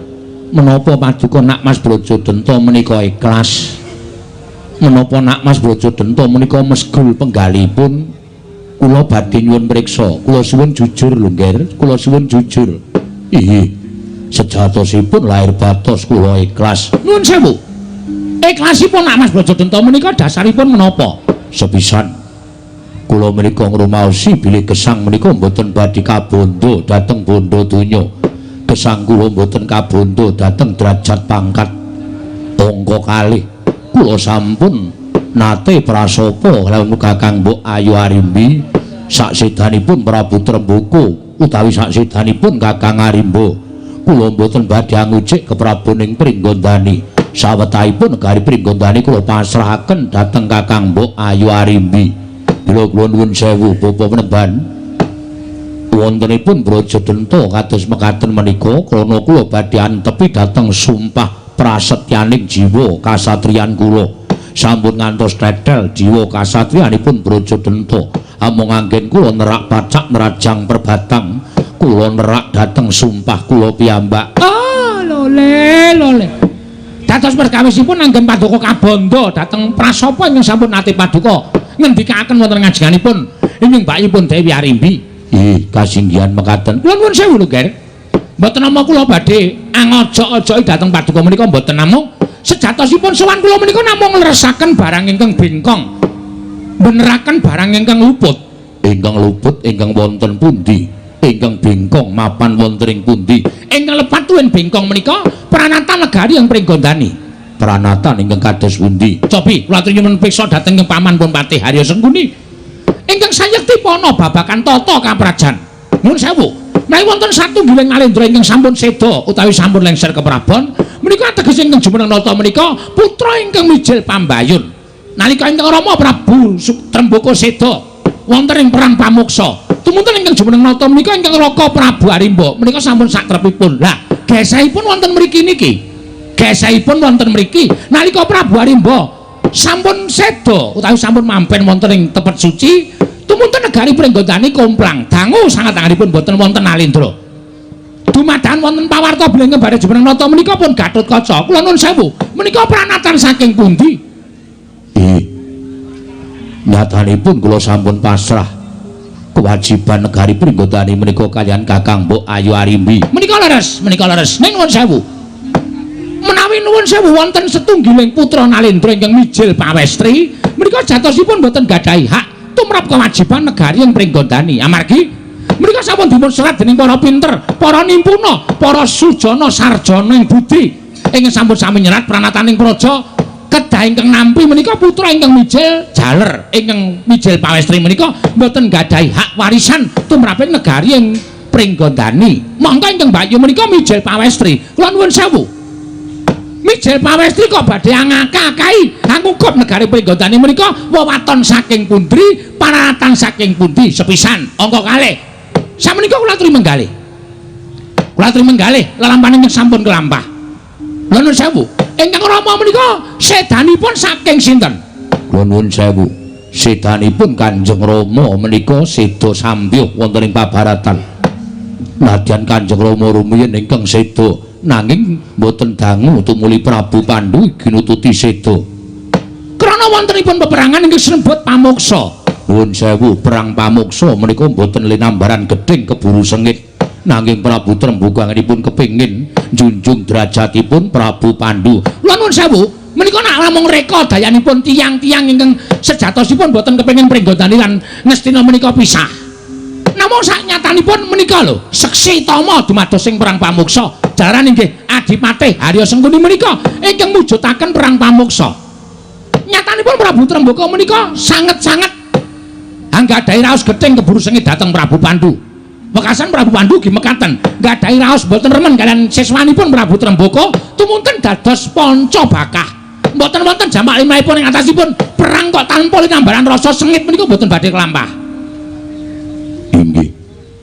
Menapa paduka nak Mas Brajadenta menika ikhlas? Menapa nak Mas Brajadenta menika mesgul penggalihipun? Kula badhe nyuwun priksa. Kula suwun jujur lho, Nger. Kula suwun jujur. Inggih. Sejatosipun lahir batos kula ikhlas. Nuwun sewu. Ikhlasipun nak Mas Brajadenta menika dasaripun menapa? Sepisan kula menika ngrumaosi bilih gesang menika mboten badhe kabondo dhateng bondo donya. Gesang kula mboten kabondo dhateng derajat pangkat angka kalih. Kula sampun nate prasapa kalawan Kakang Mbok Ayu Arimbi saksedanipun Prabu Tremboko utawi saksedanipun Kakang Arimba. Kula mboten badhe angucik keprabon ing Pringgondani. Sawetahipun negari Pringgondani kula pasrahaken dhateng Kakang Mbok Ayu Arimbi. Bila kula nuwun sewu Bapa Menemban, wontenipun Brajadenta kados mekaten menika krana kula badhe antepi dhateng sumpah prasetyaning jiwa kasatriyan kula. Sampun ngantos tetel jiwa kasatriyanipun Brajadenta. Amung anggen kula nerak pacak nerajang perbatang, kula nerak dhateng sumpah kula piyambak. Oh, lole lole. Dados perkawisipun anggen paduka kabondo dhateng prasapa ingkang sampun nate paduka ngendikaken wonten ngajenganipun ingkang mbakipun Dewi Arimbi. Ih, kasinggihan mekaten. Kula nuwun sewu lho, Nger. Mboten namung kula badhe angojok-ojoki dhateng paduka menika mboten namung sejatosipun sowan kula menika namung ngleresaken barang ingkang bengkong. Beneraken barang ingkang luput. Ingkang luput ingkang wonten pundi? Ingkang bengkong mapan wonten ing pundi? Ingkang lepat tuwin bengkong menika pranatan negari ing Pringgondani. Pranatan ingkang kados pundi? Cobi kula aturi nyuwun priksa dhateng ing paman pun Patih Harya Sengkuni. Ingkang sayekti pana babagan tata kaprajan. Nuwun sewu. Menawi wonten satunggiling Nalendra ingkang sampun seda utawi sampun lengser keprabon, menika ateges ingkang jumeneng nata menika putra ingkang mijil pambayun. Nalika ingkang Rama Prabu Trembaka seda wonten ing perang pamuksa, tumunten ingkang jumeneng nata menika ingkang Raka Prabu Arimba menika sampun sakrepipun. Lah, gesehipun wonten mriki niki. Gesehipun wonten mriki nalika Prabu Arimba sampun seda utawi sampun mampen wonten ing tepet suci, tumunten negari Pringgondani komplang dangu sanget anggenipun boten wonten Nalendra. Dumadakan wonten pawarta bilih ingkang badhe jumeneng nata menika pun Gatotkaca. Kula nuwun sewu, menika pranatan saking pundi? Nyatanipun kula sampun pasrah kewajiban negari Pringgondani menika kaliyan Kakang Mbok Ayu Arimbi. Menika leres, menika leres. Ning nuwun sewu. Menawi nuwun sewu wonten setunggiling putra Nalendra ingkang mijil pawestri, menika jatosipun boten gadhahi hak tumrap kewajiban negari ing Pringgondani. Amargi menika sampun dipun serat dening para pinter, para nimpuna, para sujana sarjana ing budi ingkang sampun sami nyerat pranataning praja kedah ingkang nampi menika putra ingkang mijil jaler, ingkang mijil pawestri menika mboten gadhahi hak warisan tumraping negari ing Pringgondani. Mongko ingkang mbakyu menika mijil pawestri. Kula nuwun sewu. Mijil pawestri kok badhe angaka-akai angukup negari Pringgondani menika wewaton saking pundi, paratan saking pundi sepisan angka kalih. Samenika kula aturi menggalih. Kula aturi menggalih lelampahan ingkang sampun kelampah. Kula nuwun sewu. Ingkang Rama menika sedanipun saking sinten? Kula nuwun sewu. Sedanipun Kanjeng Rama menika seda sambyuh wonten ing pabaratan. Nadyan Kanjeng Rama rumiyin ingkang seda nanging mboten dangu tumuli Prabu Pandu ginututi seda. Krana wontenipun peperangan ingkang sinebut pamuksa. Nuwun sewu, perang pamuksa menika mboten linambaran gedhing keburu sengit. Nanging Prabu Trembaka anggenipun kepingin njunjung derajatipun Prabu Pandu. Kula nuwun sewu, menika nak namung reka dayanipun tiyang-tiyang ingkang sejatosipun mboten kepingin Pringgondani lan Ngastina menika pisah. Namung saknyatanipun menika lho, seksi tama dumados ing perang pamuksa. Jalaran inggih Adipati Harya Sengkuni menika ingkang mujudaken perang pamuksa. Nyatanipun Prabu Trembaka menika sanget-sanget anggadhahi raos gething keburu sengit dhateng Prabu Pandu. Wekasan Prabu Pandu ugi mekaten nggadahi raos boten remen kaliyan siswanipun Prabu Trembaka tumunten dados panca bakah. Mboten wonten jamak limrahipun ing atasipun perang kok tanpa linambaran rasa sengit menika mboten badhe kelampah. Inggih.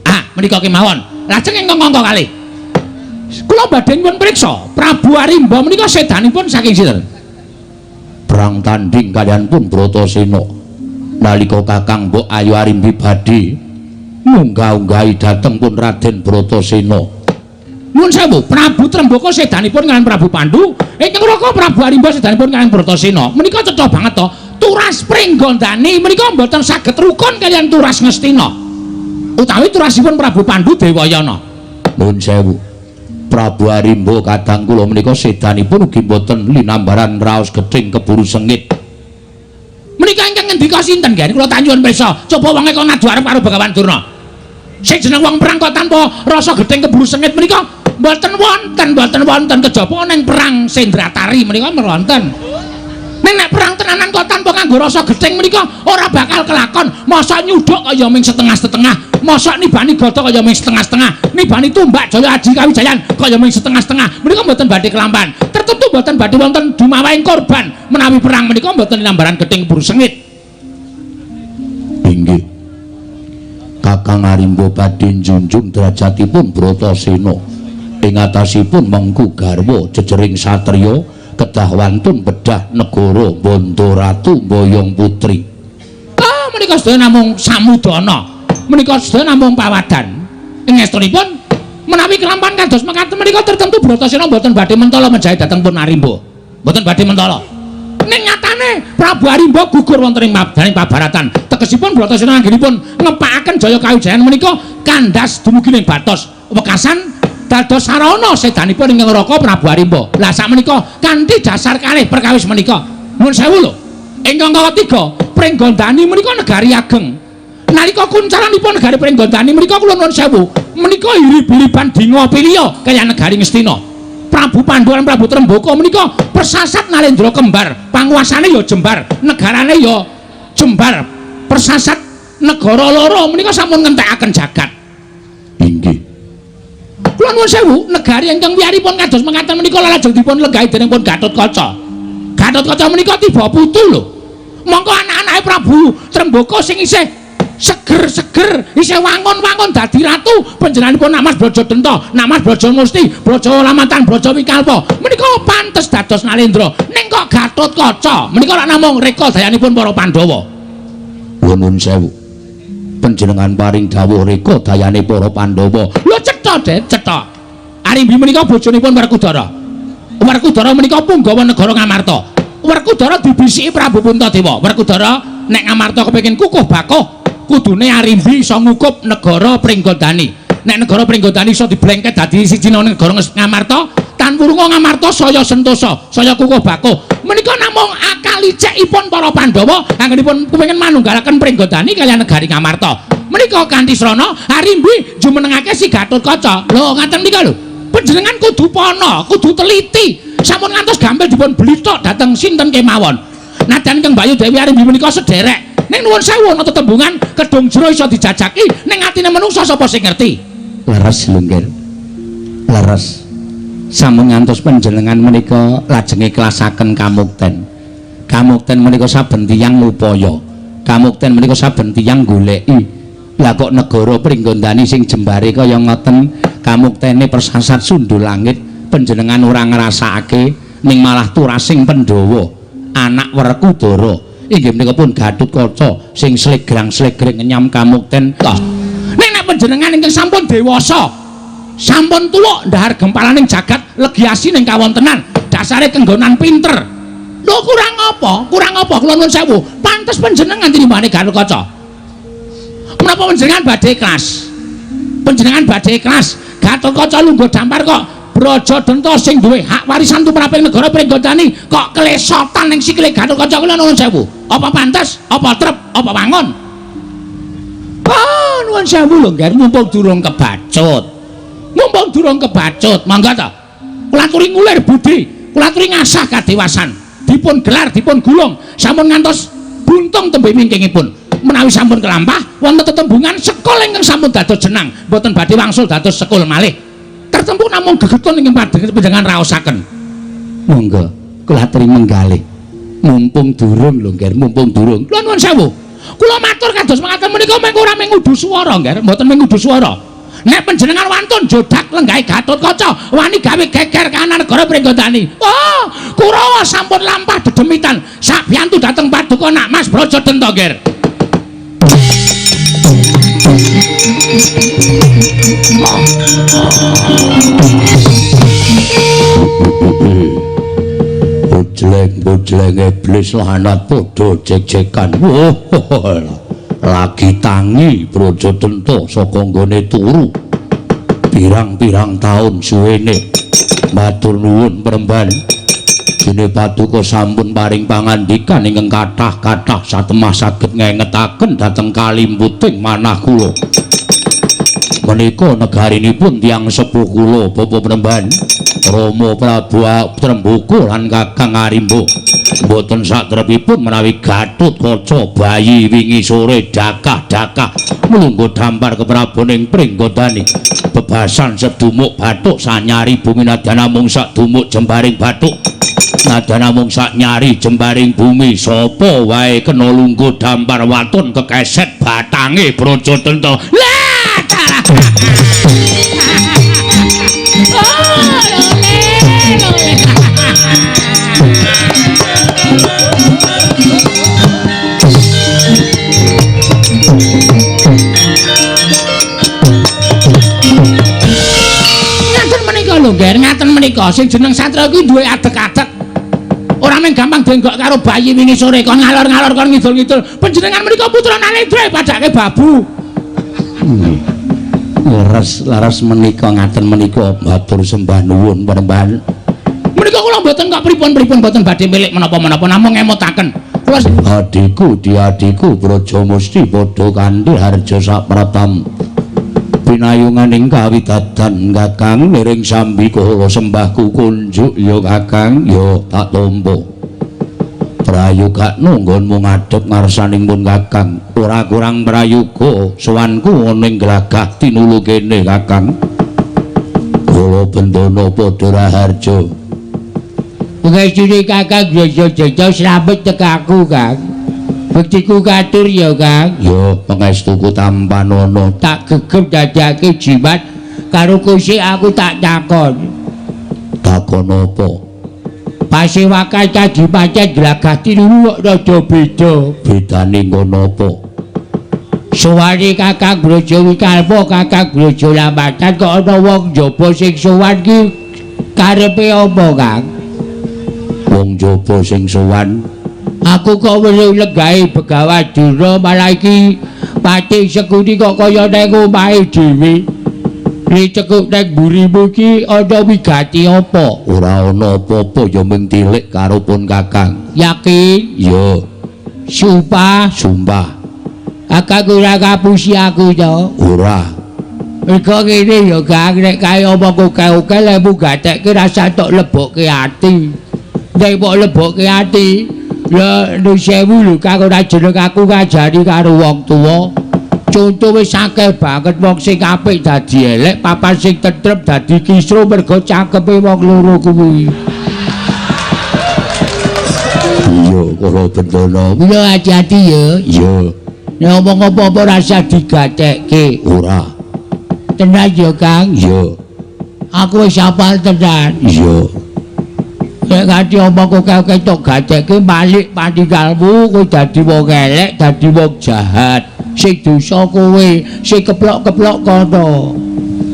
Ah, menika kemawon. Lajeng ingkang angka kalih. Kula badhe nyuwun priksa, Prabu Arimba menika sedanipun saking sinten? Perang tanding kaliyan pun Bratasena. Nalika Kakang Mbok Ayu Arimbi badhe munggah-unggahi dhateng pun Raden Bratasena. Nuwun sewu, Prabu Trembaka sedanipun kaliyan Prabu Pandu, ingkang raka Prabu Arimba sedanipun kaliyan Bratasena. Menika cetha banget to. Turas Pringgondani menika mboten saged rukun kaliyan Turas Ngastina. Utawi turasipun Prabu Pandu Dewayana. Nuwun sewu. Prabu Arimba kadang kula menika sedanipun ugi mboten linambaran raos gething keburu sengit. Menika ingkang ngendika sinten nggih? Kula tak nyuwun pirsa. Coba wonge kok ngadu arep karo Begawan Durna. Sing jeneng wong perang kok tanpa rasa gething keburu sengit menika mboten wonten, mboten wonten kejaba ning perang Sendratari menika wonten. Ning nek perang tenanan kok tanpa nganggo rasa gething menika ora bakal kelakon. Mosok nyuduk kaya ming setengah-setengah, mosok nibani gada kaya ming setengah-setengah, nibani tumbak Jaya Aji Kawijayan kaya ming setengah-setengah. Menika mboten badhe kelampan. Tertentu mboten badhe wonten dumawahing korban menawi perang menika mboten linambaran gething keburu sengit. Inggih. Kakang Arimba badhe njunjung derajatipun Bratasena. Ing atasipun mengku garwa jejering satriya kedah wantun bedah negara Bondo Ratu Boyong Putri. Ah, menika sedaya namung samudana. Menika sedaya namung pawadan. Ing estunipun menawi kelampan kados mekaten menika tertentu Bratasena mboten badhe mentala mejahi dhateng pun Arimba. Mboten badhe mentala. Ning nyatane Prabu Arimba gugur wonten ing mabdaning pabaratan. Tegesipun Bratasena anggenipun ngepakaken Jaya Kawijayan menika kandhas dumugi ning batos. Wekasan dados sarana sedanipun ingkang Raka Prabu Arimba. Lah sakmenika kanthi dasar kalih perkawis menika. Nuwun sewu lho. Ingkang ketiga, Pringgondani menika negari ageng. Nalika kuncaranipun negari Pringgondani menika kula nuwun sewu, menika irib-iriban dinga pilya kaya negari Ngastina. Prabu Pandhu lan Prabu Trembaka menika persasat Nalendra kembar, panguasane ya jembar, negarane ya jembar. Persasat negara loro menika sampun ngentekaken jagat. Inggih. Kula nuwun sewu, negari ingkang wiyaripun kados mekaten menika lajeng dipun lenggahi dening pun Gatotkaca. Gatotkaca menika tiba putu lho. Mongko anak-anake Prabu Trembaka sing isih seger-seger, isih wangun-wangun dadi ratu, panjenenganipun Nak Mas Braja Denta, Nak Mas Braja Musti, Braja Lamatan, Braja Wikalpa. Menika pantes dados Nalendra. Ning kok Gatotkaca menika lak namung reka dayanipun para Pandhawa. Nuwun sewu. Panjenengan paring dawuh reka dayane para Pandhawa. Lho cetha, Det, cetha. Arimbi menika bojonipun Werkudara. Werkudara menika punggawa negara Ngamarta. Werkudara dibisiki Prabu Puntadewa. Werkudara nek Ngamarta kepengin kukuh bakuh, kudune Arimbi iso ngukup negara Pringgondani. Nek negara Pringgondani iso diblengket dadi siji negara Ngamarta, tan wurunga Ngamarta saya sentosa, saya kukuh bakuh. Menika namung akal licikipun para Pandhawa anggenipun kepengin manunggalaken Pringgondani kaliyan negari Ngamarta. Menika kanthi srana Arimbi jumenengake si Gatotkaca. Lho ngaten menika lho. Panjenengan kudu pana, kudu teliti. Sampun ngantos gampil dipun blithok dhateng sinten kemawon. Nadyan ingkang Bayu Dewi Arimbi menika sederek. Ning nuwun sewu ana tetembungan kedung jero iso dijajaki, ning atine menungsa sapa sing ngerti? Leres lho, Nggih. Leres. Sampun ngantos panjenengan menika lajeng ikhlasaken kamukten. Kamukten menika saben tiyang ngupaya. Kamukten menika saben tiyang goleki. Lah kok negara Pringgondani sing jembare kaya ngoten, kamuktene persasat sundul langit, panjenengan ora ngrasakake ning malah turasing Pandhawa, anak Werkudara. Inggih menika pun Gatotkaca sing slegrang-slegreng ngenyam kamukten. Ning nek panjenengan ingkang sampun dewasa, sampun tuwa ndahar gempalaning jagat legi asining kawontenan, dasare kenggonan pinter. Lho kurang apa? Kurang apa? Kula nuwun sewu. Pantes panjenengan tinimbane Gatotkaca. Menapa panjenengan badhe ikhlas? Panjenengan badhe ikhlas Gatotkaca lungguh dampar kok Braja Denta sing duwe hak warisan tumraping negara Pringgondani kok kelesotan ning sikile Gatotkaca. Kula nuwun sewu. Apa pantes? Apa trep? Apa wangun? Oh, nuwun sewu lho, Ngger, mumpung durung kebacut. Mumpung durung kebacut, mangga ta. Kula aturi ngulir budi, kula aturi ngasah kadewasan. Dipun gelar, dipun gulung, sampun ngantos buntung tembe mingkingipun. Menawi sampun kelampah wonten tetembungan sekul ingkang sampun dados jenang, mboten badhe wangsul dados sekul malih. Tertempu namung gegetun ingkang panjenengan raosaken. Monggo kula aturi menggalih. Mumpung durung lho, Ngger, mumpung durung. Kula nuwun sewu. Kula matur kados mekaten menika mung ora mung ngudu swara, Ngger, mboten mung ngudu swara. Nek panjenengan wantun jodak lenggahe Gatotkaca, wani gawe geger kahanan negara Pringgondani. Oh, Kurawa sampun lampah dedemitan sabiyantu dhateng paduka Nak Mas Braja Denta, Ngger. Bojleng-bojleng iblis lanat padha jek-jekan. Lagi tangi Braja Denta saka nggone turu. Pirang-pirang taun suwene. Matur nuwun Premban. Dene paduka sampun paring pangandikan ingkang kathah-kathah satemah saged ngengetaken dhateng kalimputing manah kula. Menika negarinipun tiyang sepuh kula Bapak Premban, Rama Prabu Trembaka lan Kakang Arimba. Mboten satrepipun menawi Gatotkaca bayi wingi sore dakah-dakah mlungguh dampar kepraboning Pringgondani. Bebasan sedumuk bathuk sanyari bumi nadyan namung sadumuk jembaring bathuk. Nadyan namung sak nyari jembaring bumi, sapa wae kena lungguh dampar waton kekeset batange Braja Denta. Lah dalah. Oh, lole, lole. Ngaten menika lho, Ngger, ngaten menika sing jeneng satra kuwi duwe adeg-adeg. Ora mung gampang denggok karo bayi wingi sore kon ngalor-ngalor kon ngidul-ngidul. Panjenengan menika putra Nalendra padake babu. Leres-leres menika ngaten menika matur sembah nuwun Premban. Menika kula mboten kok pripun-pripun mboten badhe milik menapa-menapa namung ngemutaken. Plus adhiku diadhiku Braja Musti padha kanthi harja saprapam. Pinayunganing kawidadan Kakang niring sambikala sembahku kunjuk ya Kakang ya tak tampa. Prayogakno nggonmu ngadhep ngarsaning pun Kakang. Ora kurang prayoga sowanku ana ing glagah tinulu kene Kakang. Kala bendana padha raharja. Pengestune Kakang Brajadewa slamet tekaku Kang. Bektiku katur ya Kang. Ya pangestuku tampanana. Tak gegem dadake jimat karo kusik aku tak takon. Takon apa? Pasewakan kadipaten Glagah Tinulu kok rada beda. Bedane ngono apa? Sowane Kakang Braja Wikalpa, Kakang Braja Lamatan kok ana wong njaba sing sowan ki karepe apa Kang? Wong njaba sing sowan aku kok weruh legahe Begawan Durna malah iki Patih Sekuni kok kaya nang omahe dhewe. Licekuk nang mburimu iki ana wigati apa? Ora ana apa-apa ya mung tilik karo pun Kakang. Yakin? Ya. Sumpah? Sumpah. Kakang ora ngapusi aku to? Ora. Mergo ngene ya Kang, nek kae omong akeh-akeh lemu gatekke rasa tok lebokke ati. Nek mbok lebokke ati, lha nu sewu lho Kang ora jeneng aku ngajari karo wong tuwa. Conto wis akeh banget wong sing apik dadi elek, papan sing tentrem dadi kisruh mergo cangkeme wong loro kuwi. Iya, kala bendana. Iya ati-ati ya. Iya. Nek omong apa-apa rasa digatekke. Ora. Tenan ya Kang? Iya. Aku wis hafal tenan. Iya. Nek nganti omong akeh-akeh tok gatekke malik paninggalmu kowe dadi wong elek, dadi wong jahat. Sing dosa kowe, sing keplok-keplok kono.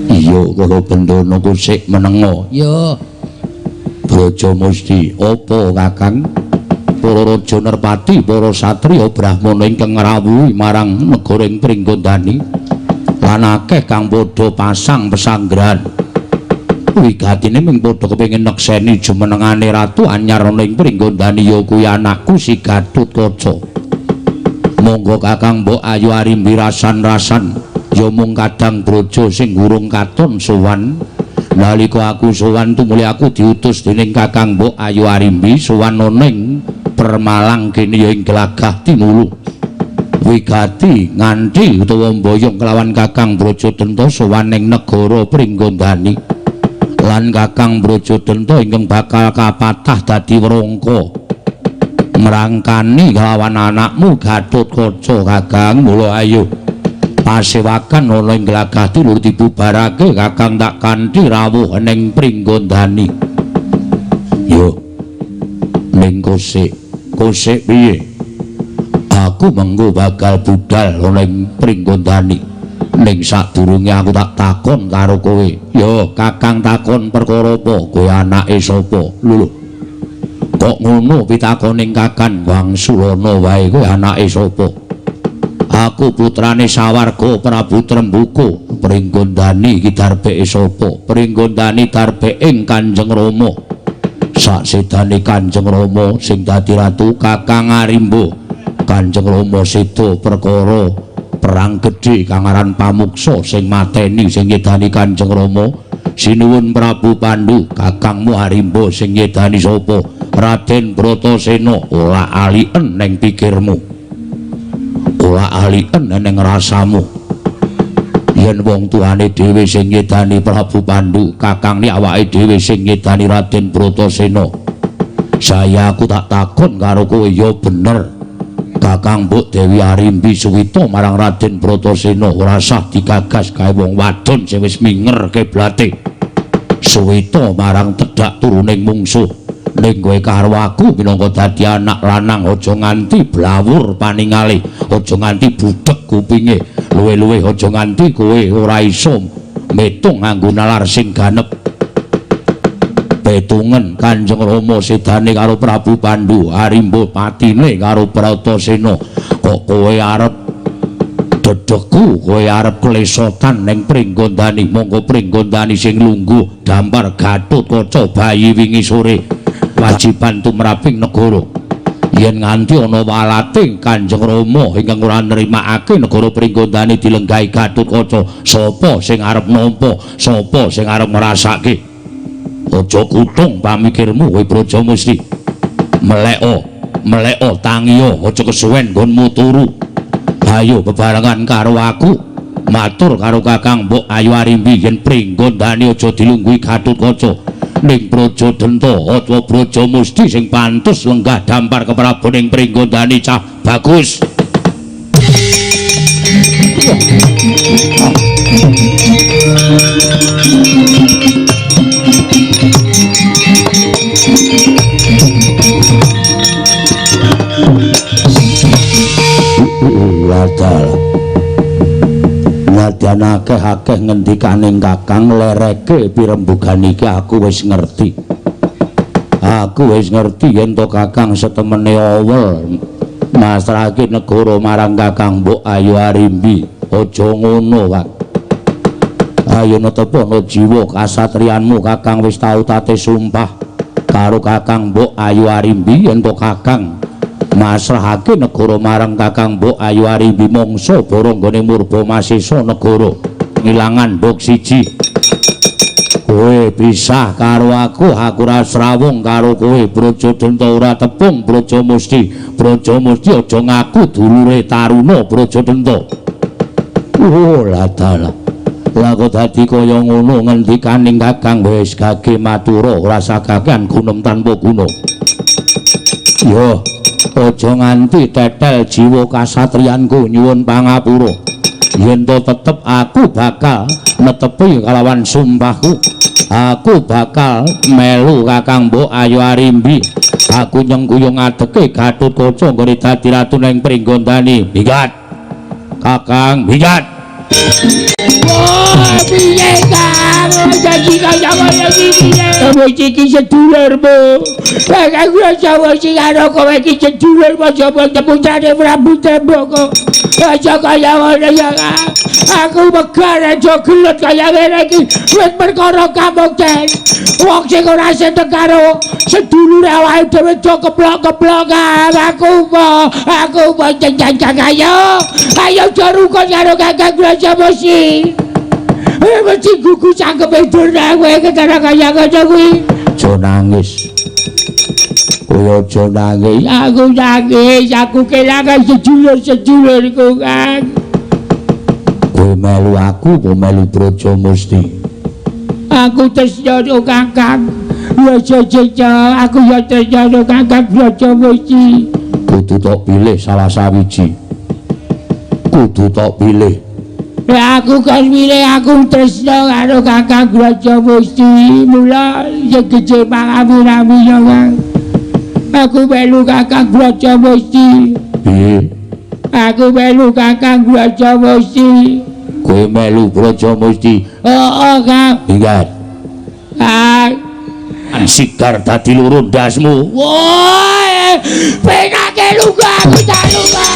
Iya, kala bendana kusik menenga. Iya. Braja Musti, apa Kakang? Para raja nerpati, para satriya brahmana ingkang ngrawuhi marang negara ing Pringgondani lan akeh kang padha pasang pesanggrahan. Wigatine mung padha kepengin nekseni jumenengane ratu anyar ana ing Pringgondani ya kuwi anakku si Gatotkaca. Monggo Kakang mbok ayu arimbi rasan-rasan ya mung kadang Braja sing urung katon sowan. Nalika aku sowan tumuli aku diutus dening Kakang mbok ayu arimbi sowan ana ing Permalang kene ya ing Glagah Tinulu. Wigati nganti utawa mboyong kelawan Kakang Brajadenta sowan ing negara Pringgondani. Lan Kakang Brajadenta ingkang bakal kapatah dadi wrangka mrangkani kelawan anakmu Gatotkaca Kakang. Mula ayo pasewakan ana ing Glagah Tinulu dibubarake Kakang tak kanthi rawuh ning Pringgondani. Yo ning kosek kosek piye? Aku mengko bakal budal ana ing Pringgondani. Ning sadurunge aku tak takon karo kowe. Yo Kakang takon perkara apa? Kowe anake sapa? Lho lho. Kok ngono pitakoning Kakang Wangsulana wae kowe anake sapa? Aku putrane sawarga Prabu Trembuka. Pringgondani iki darbeke sapa? Pringgondani darbeke Kanjeng Rama. Saksedane Kanjeng Rama sing dadi ratu Kakang Arimba. Kanjeng Rama seda perkara perang gedhe kang aran Pamuksa sing mateni sing nyedani Kanjeng Rama. Sinuwun Prabu Pandu, kakangmu Arimba sing nyedani sapa? Raden Bratasena. Ora alien ning pikirmu, ora alien ning rasamu. Yen wong tuane dhewe sing nyedani Prabu Pandu, kakangne awake dhewe sing nyedani Raden Bratasena. Saya aku tak takon karo kowe ya bener. Kakang Mbok Dewi Arimbi suwita marang Raden Bratasena ora sah digagas gawe wong wadon sing wis minger kiblate. Suwita marang tedhak turuning mungsuh. Ning kowe karo aku minangka dadi anak lanang aja nganti blawur paningale, aja nganti budhek kupinge, luwih-luwih aja nganti kowe ora iso metung nganggo nalar sing ganep. Petungen Kanjeng Rama sedane karo Prabu Pandu, Arimba patine karo Bratasena. Kok kowe arep dedegku, kowe arep klesotan ning Pringgondani? Monggo Pringgondani sing lungguh dampar Gatotkaca bayi wingi sore wajiban tumraping negara. Yen nganti ana walate Kanjeng Rama ingkang ora nrimakake negara Pringgondani dilenggahi Gatotkaca, sapa sing arep nampa, sapa sing arep ngrasake? Aja kutung pamikirmu kowe Braja Musti. Meleko, meleko tangiya, aja kesuwen nggonmu turu. Ayo bebarengan karo aku matur karo Kakang Mbok Ayu Arimbi yen Pringgondani aja dilungguhi Gatotkaca. Ning Braja Denta utawa Braja Musti sing pantes lenggah dampar keprabon ing Pringgondani cah bagus. Wadal. Nadyan akeh-akeh ngendikaning Kakang lereke pirembugan iki aku wis ngerti. Aku wis ngerti yen to Kakang setemene awel masrahake negara marang Kakang Mbok Ayu Arimbi. Aja ngono, Kang. Ayo netepono jiwa kasatriyanmu. Kakang wis tau tate sumpah karo Kakang Mbok Ayu Arimbi yen to Kakang masrahake negara marang Kakang Mbok Ayu Arimbi mangsa baranggane murba masisa negara ngilangan nduk siji. Kowe pisah karo aku, aku ora srawung karo kowe. Braja Denta ora tepung Braja Musti. Braja Musti aja ngaku dulure Taruna Braja Denta. Oh lah dalah. Lah kok dadi kaya ngono ngendikaning Kakang wis gage matura ora sakakean gunem tanpa guna. Yo aja nganti tetel jiwa kasatriyanku, nyuwun pangapura. Yen to tetep aku bakal netepi kalawan sumpahku. Aku bakal melu Kakang Mbok Ayu Arimbi. Aku nyengkuyung ngadeke Gatotkaca nggone dadi ratu ning Pringgondani. Minggat. Kakang, minggat. Wah, piye Kang? Janji kaya ngono iki piye? Kowe iki sedulurmu. Kakang Rajawa sing karo kowe iki sedulurmu aja tepucane Prabu Tremboko. Aja kaya ngono ya, Kang. Aku megar aja gelut kaya ngene iki. Wis perkara kamukten. Wong sing ora seneng karo sedulure awake dhewe aja keplok-keplok. Aku mau jajan ayo. Ayo aja rukun karo Kakang Rajawa sing. Mesti gugu cangkeme durna kowe ketara kaya ngono kuwi. Aja nangis. Kowe aja nangis. Aku nangis, aku kelangan sedulur-sedulurku, Kang. Kowe melu aku apa melu Braja Musti? Aku tresna Kakang. Ya aku ya tresna Kakang Braja Musti. Kudu tok pilih salah sawiji. Kudu tok pilih. Ya aku kan milih aku tresna karo Kakang Braja Musti. Mula segede pangawi-awi ya, Kang. Aku melu Kakang Braja Musti. Piye? Aku melu Kakang Braja Musti. Kowe melu Braja Musti? Heeh, Kang. Ingat. Kang. Sigar dadi loro ndasmu. Woi, penake lugu aku tak lupa.